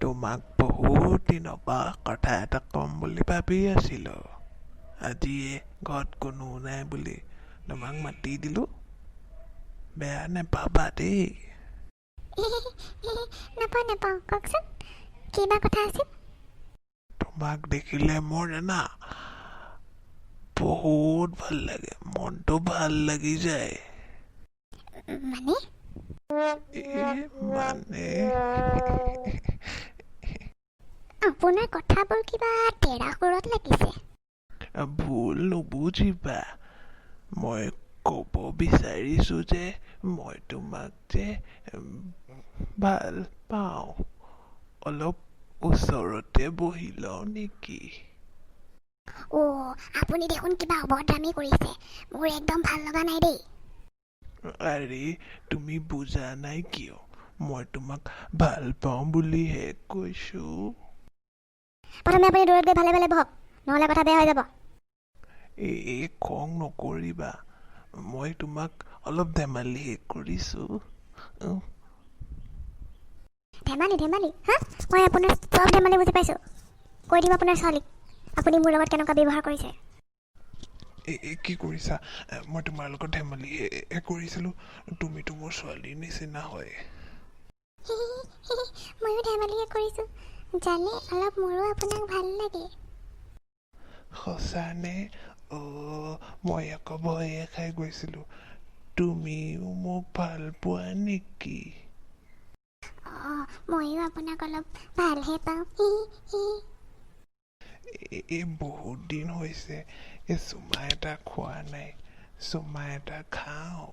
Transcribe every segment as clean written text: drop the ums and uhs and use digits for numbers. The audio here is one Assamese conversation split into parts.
তোমাক বহুত দিনৰ পৰা কথা এটা ক'ম বুলি ভাবি আছিলোঁ। আজিয়ে ঘৰত কোনো নাই বুলি তোমাক মাতি দিলোঁ, বেয়া নেপাবা দেই। নাপাওঁ নাপাওঁ, কওকচোন, কি বা কথা আছিল? তোমাক দেখিলে মোৰ জানা বহুত ভাল লাগে, মনটো ভাল লাগি যায়। মানে? এ মানে আপোনাৰ কথাবোৰ কিবা তেৰা সুৰত লাগিছে। ভুল নুবুজিবা, মই ক'ব বিচাৰিছোঁ যে মই তোমাক যে ভাল পাওঁ। অলপ ওচৰতে বহি লওঁ নেকি? অ' আপুনি দেখোন কিবা অভদ্ৰামি কৰিছে। মোৰ একদম ভাল লগা নাই দেই। আৰে, তুমি বুজা নাই কিয়? মই তোমাক ভাল পাওঁ বুলিহে কৈছোঁ। প্ৰথমে আপুনি দূৰত গৈ ভালে ভালে বহক, নহ'লে কথা বেয়া হৈ যাব। এই, খং নকৰিবা, মই তোমাক অলপ ধেমালিহে কৰিছোঁ। ধেমালি ধেমালি হা? মই আপোনাৰ চব ধেমালি বুজি পাইছোঁ। কৈ দিম আপোনাৰ ছোৱালীক আপুনি মোৰ লগত কেনেকুৱা ব্যৱহাৰ কৰিছে। এই, কি কৰিছা? মই তোমাৰ লগত ধেমালিহে কৰিছিলোঁ। তুমিতো মোৰ ছোৱালীৰ নিচিনা হয়। ময়ো ধেমালিহে কৰিছোঁ। জানে, অলপ মোৰো আপোনাক ভাল লাগে। সঁচানে? অ', মই আকৌ ভয়ে খাই গৈছিলোঁ। তুমিও মোক ভাল পোৱা নেকি? অঁ, ময়ো আপোনাক অলপ ভালহে পাওঁ। এই, বহুত দিন হৈছে এই চুমা এটা খোৱা নাই। চুমা এটা খাওঁ।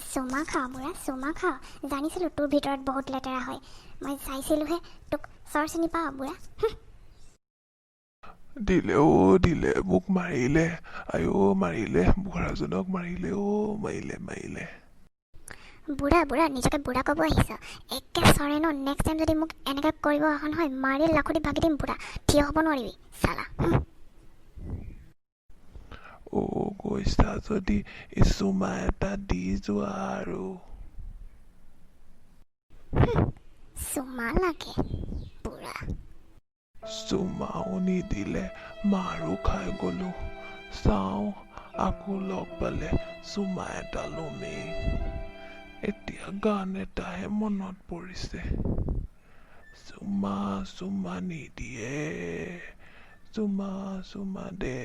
চুমা খাওঁ বুঢ়া, চুমা খাওঁ। জানিছিলোঁ তোৰ ভিতৰত বহুত লেতেৰা হয়। মই চাইছিলোঁহে তোক। চৰ চিনি পাওঁ বুঢ়া? দিলে অ', দিলে, মোক মাৰিলে। আইঅ', মাৰিলে, বুঢ়াজনক মাৰিলে অ', মাৰিলে মাৰিলে। বুঢ়া বুঢ়া, নিজকে বুঢ়া ক'ব আহিছ? একে চৰে ন, নেক্সট টাইম যদি মোক এনেকৈ কৰিব এখন হয়, মাৰি লাখুটি ভাগি দিম বুঢ়া, থিয় হ'ব নোৱাৰিবি চালা। অ', গৈছা যদি এই চুমা এটা দি যোৱা আৰু। চুমা লাগে বুঢ়া। চুমাও নিদিলে, মাৰো খাই গলো। চাওঁ, আকৌ লগ পালে চুমা এটা ল'মেই। এতিয়া গান এটাহে মনত পৰিছে। চুমা চুমা নিদিয়ে, চুমা চুমা দে।